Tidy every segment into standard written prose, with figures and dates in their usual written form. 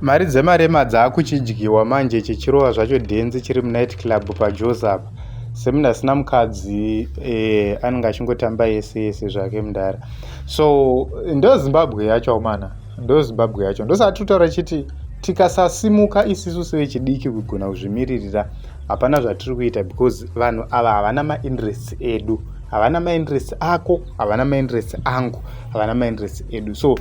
Mari dzemarema dzaakuchidyiwa manje, chichirova zvacho dhenzi chiri munight club paJozi apa, semunhu asina mukadzi, anenge achingotamba yese yese zvake mudara. So ndo Zimbabwe yacho mana, ndo Zimbabwe yacho. Ndosaka tiri kutaura chiti tikasasimuka isisu sevechidiki kugona kuzvimiririra, hapana zvatiri kuita, because vanhu ava havana mainterests edu, havana mainterests ako, havana mainterests angu, havana mainterests edu. So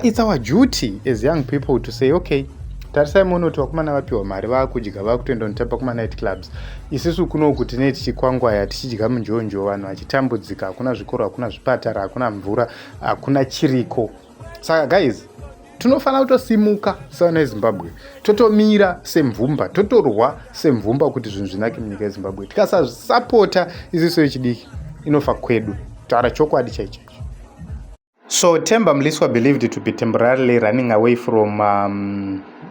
it's our duty as young people to say, okay, tarisai muone kuti vakomana vapiwa mari, vaakudya, vaakutoenda kunotamba kumanight clubs. Isusu kunoku tinee tichikwangwaya, tichidya munjonjo, vanhu vachitambudzika, hakuna zvikoro, hakuna zvipatara, hakuna mvura, hakuna chiriko. Saka guys, tinofanira kutosimuka sevana veZimbabwe, totomira semvumba, totorwa semvumba kuti zvinhu zvinake munyika yeZimbabwe. Tikasazvisapota isisu vechidiki, inofa kwedu, taura chokwadi chaicho. So Temba Mliswa, believed to be temporarily running away from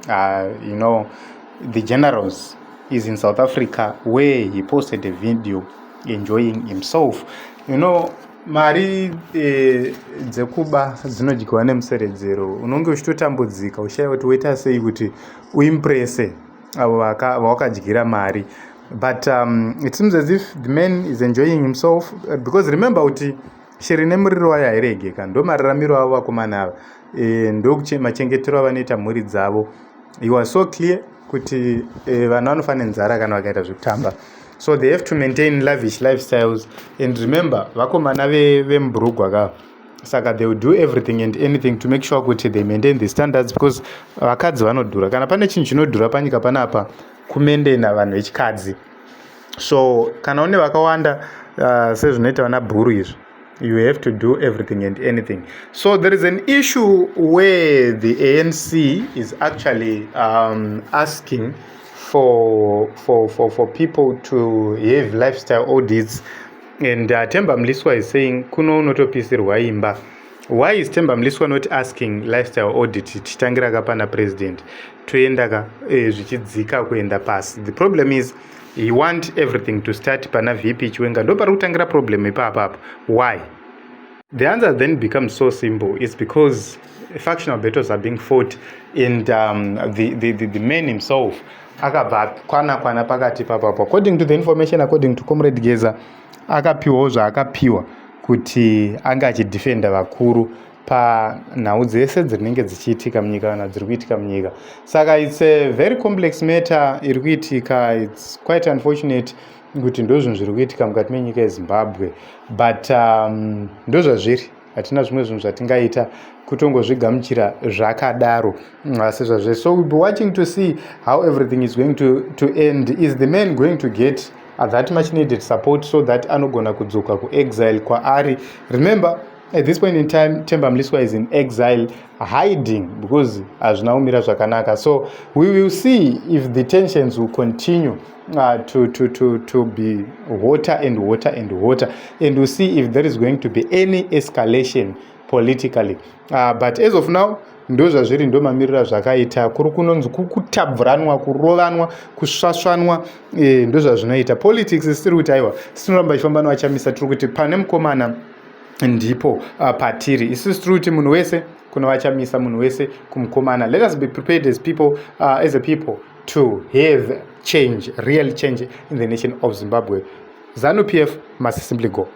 the generals, is in South Africa, where he posted a video enjoying himself. Mari dzekuba dzinodyiwa nemuseredzero. Unonge uchitotambudzika, ushayiwa kuti woita sei kuti uimprese avo vawakadyira mari. But it seems as if the man is enjoying himself, because remember kuti shiri nemuriro wayo hairegeka. Ndo mararamiro avo vakomana ava, ndo machengetero avanoita mhuri dzavo. He was so clear kuti vana vanofa nenzara kana vakaita zvekutamba, so they have to maintain lavish lifestyles. And remember, vakomana vemubhurugwa ka, saka they will do everything and anything to make sure kuti they maintain the standards, because vakadzi vanodhura. Kana pane chinhu chinodhura panyika panapa, kumaintaina vanhu vechikadzi. So kana une vakawanda, sezvinoita vana bhuru izvi, you have to do everything and anything. So there is an issue where the ANC is actually asking for people to have lifestyle audits, and Temba Mliswa is saying kuno unotopisirwa imba. Why is Temba Mliswa not asking lifestyle audit tichitangira ka pana president, toenda ka zvichidzika kuenda pasi? The problem is he want everything to start pana VP Chiwenga. Ndo pari kutangira problem ipapapo. Why? The answer then becomes so simple. It's because factional battles are being fought, and the man himself akabva kwana kwana pakati papapo. According to the information, according to Comrade Geza, akapiwawo zvaakapiwa kuti ange achidefenda vakuru panhau dzese dzinenge dzichiitika munyika kana dziri kuitika munyika. Saka it's a very complex matter iri kuitika. It's quite unfortunate kuti ndo zvinhu zviri kuitika mukati menyika yeZimbabwe, but ndo zvazviri. Hatina zvimwe zvinhu zvatingaita, kutongozvigamuchira zvakadaro sezvazviri. So we'll be watching to see how everything is going to end. Is the man going to get that much needed support so that anogona kudzoka kuexile kwaari? Remember, at this point in time, Temba Mliswa is in exile, hiding because hazvina kumira zvakanaka. So we will see if the tensions will continue to be water and water and water, and we'll see if there is going to be any escalation politically. But as of now, ndo zvazviri, ndo mamiriro azvakaita. Kuri kunonzi kukutabvuranwa, kurovanwa, kusvasvanwa, ndo zvazvinoita politics. Tiri kuti aiwa, tinoramba ichifamba nevachamisa. Tiri kuti pane mukomana ndipo patiri isusu. Tiri kuti munhu wese kuna vachamisa, munhu wese kumukomana. Let us be prepared as people, as a people, to have change, real change in the nation of Zimbabwe. ZANU PF must simply go.